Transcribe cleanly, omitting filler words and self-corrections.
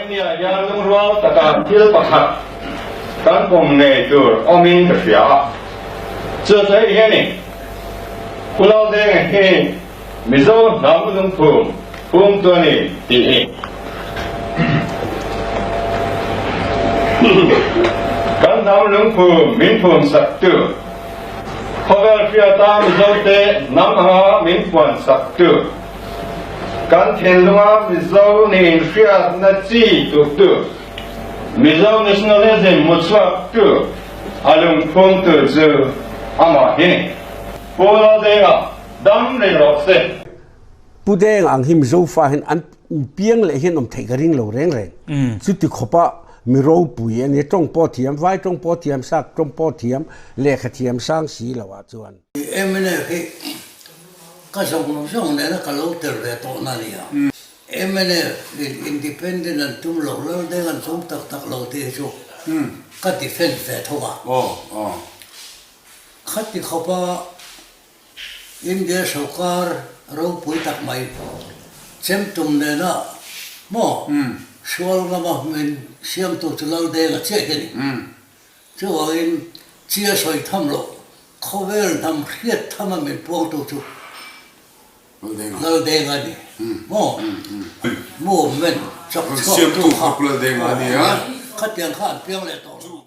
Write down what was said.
India hian lungrual taka thil pakhat kan pawm ngei tur awmin ka hria a, chu chu hei hi a ni, Pu Laldenga hi Mizo hnam lungphum phumtu a ni tih hi. Kan hnam lungphum min phum saktu, khawvel hriata Mizote hnam anga min puan saktu, kan thinlunga Mizo nih inhriatna chi tuktu, Mizo nationalism hmuchhuaktu a lungphumtu chu amah hi ni. Pu Laldenga dam rei rawh se. Pu Deng ang hi Mizo fa hian an piang leh hian awm theih ka ring lo reng reng. Chuti khawpa mi ropui a ni. Tawng pawh thiam, vai tawng pawh thiam, sak tawng pawh thiam, lehkha thiam sang si lo ah chuan. Mnf hi ka zawng zawng nena ka lo tel ve tawh na nia. Mnf in independent an tum lo, Laldeng an tum tak tak lo tih hi chu ka defend ve tho a. Khati khawpa India sawrkar ropui tak mai chemtum nena maw sual ngama min siamtu chu Laldenga chiah hi a ni. Chuvangin chia sawi tham loh khawvel hnam hriat thama min puangtu chu Laldenga a ni maw? Movement chak chhuaktu kha khatiang kha an piang leh tawh lo.